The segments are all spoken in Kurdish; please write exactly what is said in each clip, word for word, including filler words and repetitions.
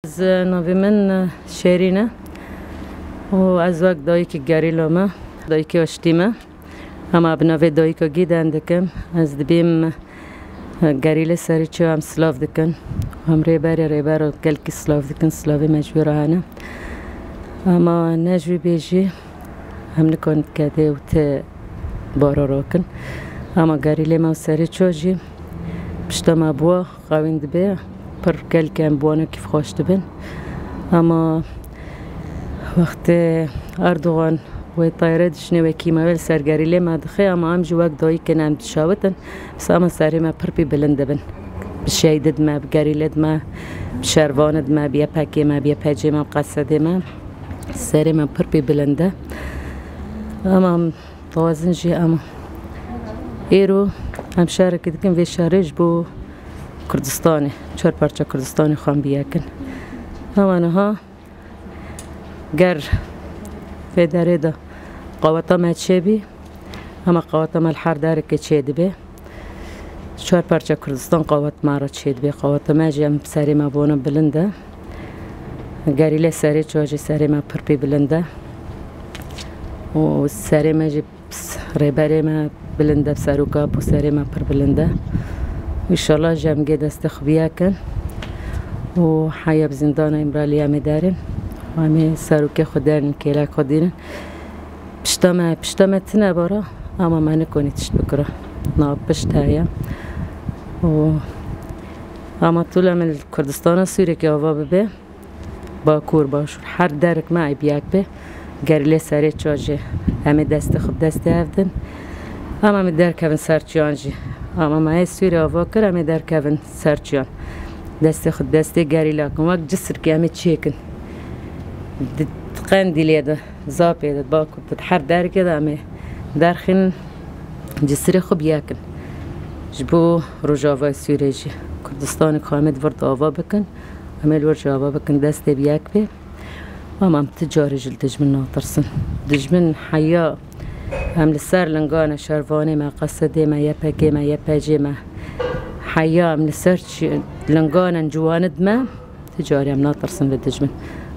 Ez, navê min Şêrîn e û ez wek dayikê gerîla me, dayikê aştî me. Hema bi navê dayika Gîden dikim. Ez dibêm gerîlê serî çawa em silav dikin. Em rêberê rêbera gelkî silav dikin, silavê me ji wî re hene. Hema ne ji wî bê jî em nikan kedê û ti bara rakin. Hema gerîlê me û serê çawa jî pişta me bûa. Xewîn dibe, pir gelkî em bi wan kîfxweş dibin. Ama wextê Erdogan wê tayre dişinê wê kîmawê li ser gerîlê me dixe, ama em jî wek dayikên em dişawitin. Bisa ama serê me pir pî bilind dibin. Bi şeydid me, bi gerîlid me, bi şervanid me, bi YPG'ê me, bi YPC'ê me, bi qesedê me. Serê me pir pî bilind e. Ama Dixwazin jî em îro em şerekê dikin vê şerê ji bo Kurdistanê, çar parça Kurdistanê xwe em bi yek in. Hema niha ger vê derê de qaweta me çêbî, hema qaweta me li her derekê çêdibe. Çar parça Kurdistan qawet me re çêdibe. Qaweta me jî em serê me bona bilind e. Gerîlê serê çawa jî serê me pir pê bilind e. Û serê me jî rêberê me bilind e, serok Apo serê me pir bilind e. Înşallah ji em gê destê xwe biyekin. Û heya bi zîndana Îmraliyê em ê derin. Em ê serokê xwe derin, kêlek xwe dînin. Pişta me, pişta me tine bara, ama me nikonî tişt bikira. Na pişt heye. Û ama tûle min li Kurdistana Sûriyekê ava bibe. Bakur, başûr, her derek me ê bi yek be. Gerîlê serê çawa jî em ê destê xwe bi destê hev din. Ama em ê derkevin ser çiyan jî. Ama me yê Sûriye ava kir, em ê derkevin ser çiyan. Destê xwe destê gerîla kin. Wek Cisirkê em ê çêkin. Di Qendîlê de, Zapê de, Bakur de, her derkê de em ê derxînin, Cisirê xwe bi yek in. Ji bo Rojavayê Sûriyê jî, Kurdistanê ku em ê di vir de ava bikin, em ê li wir jî ava bikin, destê bi yek bê. Ama em ti carî jî li dijmin natirsin. Dijmin heya em li ser lingan e, şervanê me, qesedê me, YPG'ê me, YPC'ê me. Heya em li ser çi-, lingan e, ciwanid me. Ti carî em natirsin li dijmin.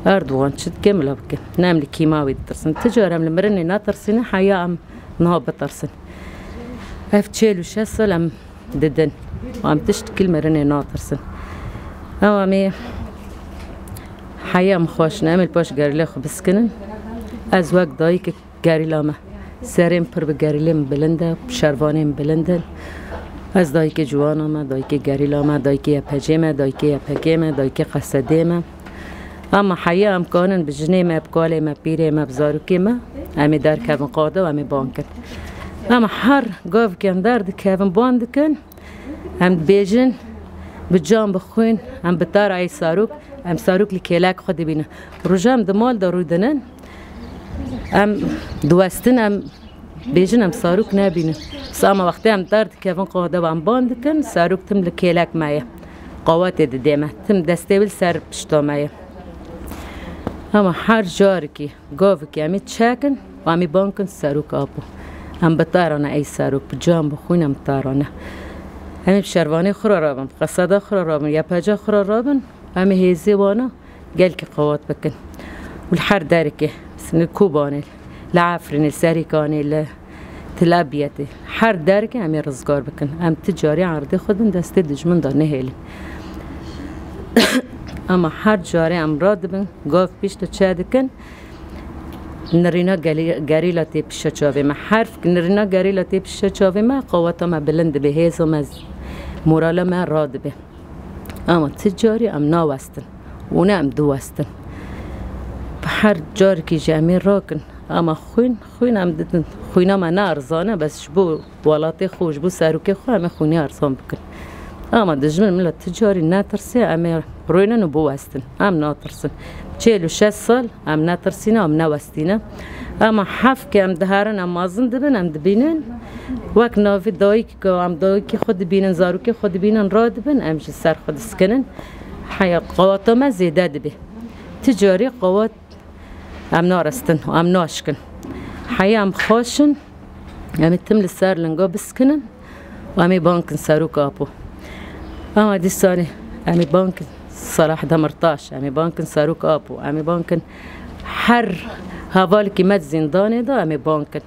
Erdogan çi dike, mila bike. Ne em li kîma wî ditirsin. Ti carî em li mirinê natirsîne, heya em niha bitirsin. Ev çêl û şeş sal em didin. Em tiştkî li mirinê natirsin. Ew em ê heya em xweş ne, em ê li paş gerîlê xwe biskinin. Ez wek dayikek gerîla me. Serê min pir bi gerîlê min bilind e, bi şervanê min bilind in. Ez dayikê ciwana me, dayikê gerîla me, dayikê YPC'ê me, dayikê YPG'ê me, dayikê qesedê me. Ama heya em kanin bi jinê me, bi kalê me, pîrê me, bi zarokê me, em ê derkevin qade û em ê ban kin. Ama her gavkê em derdikevin, ban dikin, em dibêjin, bi can, bi xwîn, em bi tara ey sarok, em sarok li kêlek xwe dibînin. Roja em di mal de rûdinin, em diwestin, em bêjin, em sarok nebînin. Sa ama wextê em derdikevin, qade em ban dikin, sarok tim li kêlek me ye. Qawetê didê me. Tim destê wî li ser pişta me ye. Ama her carekî, gavikî em ê çekin, em ê ban kin serok Apo. Em bi te re ne ey serok, bi can, bi xwîn em bi te re ne. Em ê bi şervanê xwe re rabin, bi qeseda xwe re rabin, YPC'a xwe re rabin, em ê hêzê wana gelkî qewat bikin. Û li her derekê, li Kobanê, li Efrînê, li Serîkanê, li Tilabiyetê, her derekê em ê rizgar bikin. Em ti carî erdê xwe din destê dijmin de nehêlin. Ama her carê em radibin, gav pişt çe dikin, nirîna gelî-, gerîla tê pişa çavê me. Her nirîna gerîla tê pişa çavê me, qeweta me bilind dibe, hêza me, morala me radibe. Ama ti carî em nawestin û ne em diwestin. Bi her carekî jî em ê rakin. Ama xwîn, xwîn em didin. Xwîna me ne erzan e, bes ji bo welatê xwe, ji bo serokê xwe em ê xwînê erzan bikin. Ama dijmin mila ti carî netirsiye, em ê rûnin û biwestin. Em natirsin. Çêl û şeş sal em netirsîne, em newestîne. Ama hevkê em diherin, em mezin dibin, em dibînin. Wek navê dayik Ku em dayikê xwe dibînin, zarokê xwe dibînin, radibin, em ji ser xwe diskinin. Heya qewata me zêde dibe. Ti carî qewat em naristin û em naşkin. Heya em xweşin, em ê tim li ser linga biskinin û em ê bankin serok Apo. Ama dîsanê em ê bankin Salah Demirtaş, em ê ban kin Serok Apo, em ê ban kin her hevalkî me di zîndanê de, em ê ban kin.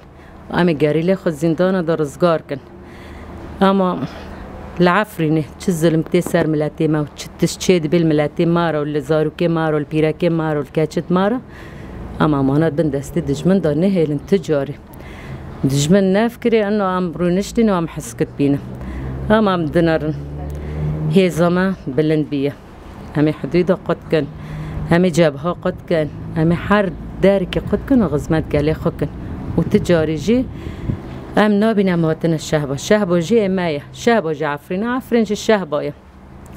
Em ê gerîlê xwe zîndana de rizgar kin. Ama li Efrînê çi zilm tê ser miletê me û çi tişt çê dibê li miletê me re û li zarokê me re û li pîrekê me re û li keçit me re, em emanet bin destê dijmin de nehêlin ti carî. Dijmin nefkirê ino em rûniştîn û em heskit bînin. Em em dinerin. Hêza me bilind biye. Em ê hidûda qut kin. Em ê cebha qut kin. Em ê her derkê qut kin û xizmet gelê xwe kin. Û ti carî jî em nabîn em hatine Şehba. Şehba jî ê me ye. Şehba jî Efrîn e, Efrîn jî Şehba ye.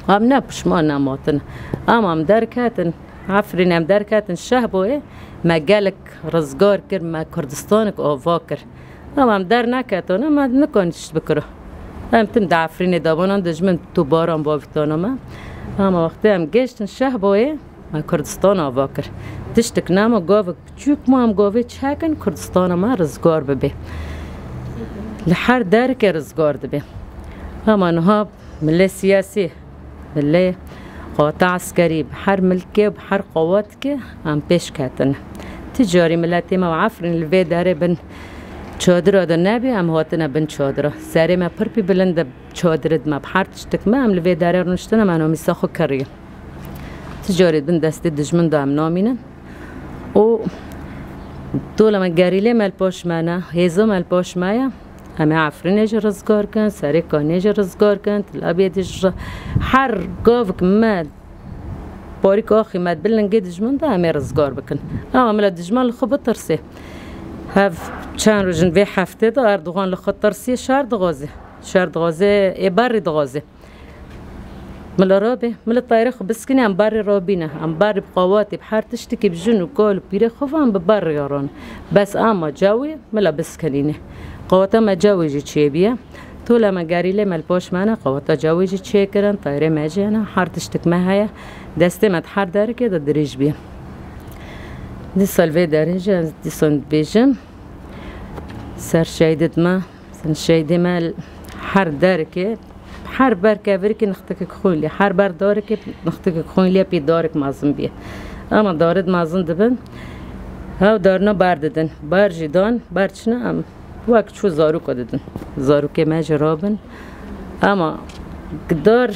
Em ne pişman ne em hatine. Em em derketin. Efrîn em derketin Şehboyê. Me gelek rizgar kir, me Kurdistanek ava kir. Ama em derneketone, me nikan tişt bikiro. Em tim di Efrînê de bûnan, dijmin tu baran bavîtana me. Ama wextê em gêştin Şehboyê, me Kurdistan ava kir. Tiştik nema, gavik piçûk ma em gavê çekin, Kurdistana me rizgar bibe. Li her derke rizgar dibe. Ama niha milê siyasî, milê qawata eskerî, bi her milkê, bi her qawatke em pêş ketin. Ti carî miletê me û Efrîn li vê derê bin çadira de nebî, em hatine bin çadira. Serê me pir pî bilind e çadirê de me, bi her tiştik me, em li vê derê rûniştine, me nomîsa xwe kiriye. Ti carî bin destê dijmin de em namînin. Û dola me gerîlê me li paş me ne, hêza me li paş me ye. Em ê Efrînê jî rizgar kin, Serê Kanê jî rizgar kin, Tilabiyê jî ri-, her gavik me, parîk axî me bi lingê dijmin de em ê rizgar bikin. Ama mila dijmin li xwe bitirsê. Hev çend rojin vê heftê de Erdogan li xwe tirsê şer dixwazê. Şer dixwazê, ê berrî dixwazê. Mila rabe, mila tayre xwe biskinî, em barê rabîne. Em barê bi qawatê, bi her tiştikî, bi jin û kal û pîrê xwe ve em bi bar riyaran. Bes ama cawî mila biskinîne. Qawata me cawî jî çêbiye. Tola me gerîlê me li paş me ne, qawata cawî jî çêkirin, tayre me jî hene, her tiştik me heye. Destê me di her derikê de dirêj biye. Dîsa li vê derê jî ez dîsan dibêjim. Ser şehîdê me, ser şehîdê me her derikê, her ber kevirikê nixtikek xwîn lê, her ber darikê nixtikek xwîn lê pê darik mezin bîye. Ama darid mezin dibin, hew darina ber didin. Ber jî dan, ber çine em wek çû zaroka didin. Zarokê me jî rabin. Ama dar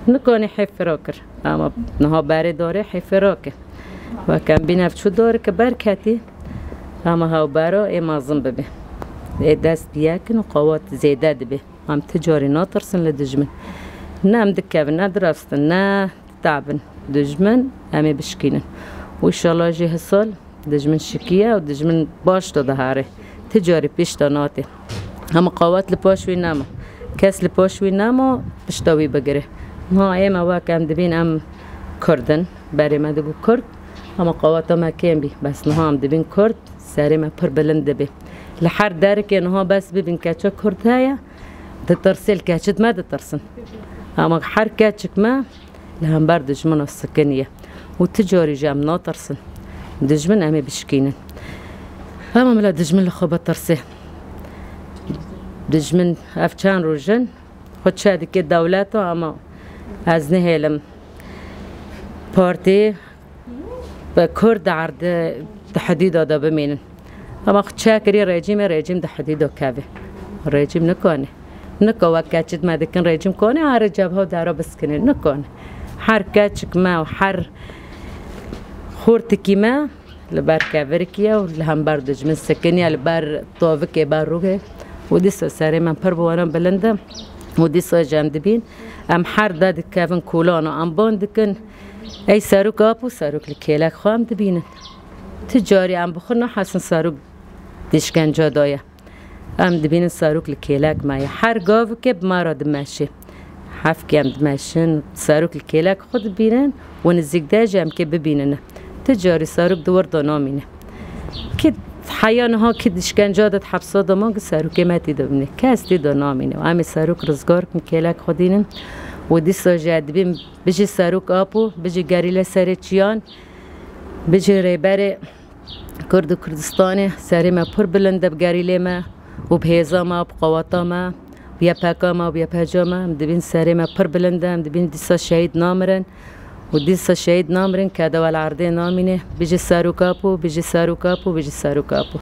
nikanî hê fira kir. Ama niha berê darê hê fira kir. Wek em bîn ev çû darike ber ketî. Ama hewbera ê mezin bibe. Ê dest bi yekin û qewat zêde dibe. Em ti carî natirsin li dijmin. Ne em dikevin, ne dirastin, ne ditabin. Dijmin em ê bişkînin. Û înşallah jî hisal dijmin şikiye û dijmin baş de dihere. Ti carî pişta nate. Hema qewat li paş wî nema. Kes li paş wî nema, pişta wî bigire. Niha ê me wek em dibîn em Kurd in. Berê me dibû Kurd. Hema qewata me kêm bî. Bes niha em dibîn Kurd, serê me pir bilind dibe. Li her derikê niha bes bibîn keça Kurd heye, ditirsê li keçit me ditirsin. Hema her keçik me li hember dijmina sikiniye. Û ti carî jî em natirsin. Dijmin em ê bişkînin. Hema mila dijmin li xwe bitirsê. Dijmin ev çend roj in, xwe çe dike dewleta, ama ez nihêlim partî bi Kurd di erdê di hidîda de bimînin. Ama xwe çe kirî rejîmê, rejîm di hidîda keve. Rejîm nikane. Nika wek keçit me dikin rejîm kane, here cebha dera biskine. Nikane. Her keçik me û her xortikî me li ber kevirkî ye û li hember dijmin sikiniye, li ber tavikê ber rûgê. Û dîsa serê me pir bi wan bilind e. Û dîsa jî em dibîn, em her de dikevin kolan û em ban dikin. Ey serok ap û serok li kêlek xwe em dibînin. Ti carî em bi xwe nahesin serok di îşkence daye. Em dibînin serok li kêlek me ye. Her gavike bi me re dimeşe. Hevkê em dimeşin, serok li kêlek xwe dibînin û nizîk de jî em kê bibînin. Ti carî serok di wir de namîne. Kî heya niha kî di îşkence de, di hepsa de ma, kî serokê me tê de bimîne. Kes tê de namîne. Em ê serok rizgar kin, kêlek xwe dînin. Û dîsa jî dibîn bijî serok Apo, bijî gerîle serê çiyan, bijî rêberê Kurd û Kurdistanê. Serê me pir bilind e bi gerîlê me û bi hêza me, bi qewata me, bi Y P K me û bi Y P C me. Em dibîn serê me pir bilind e, em dibîn dîsa şehîd namirin. û dîsa şehîd namirin, kede wel erdê namîne. Bijî Serok Apo, bijî Serok Apo, bijî Serok Apo.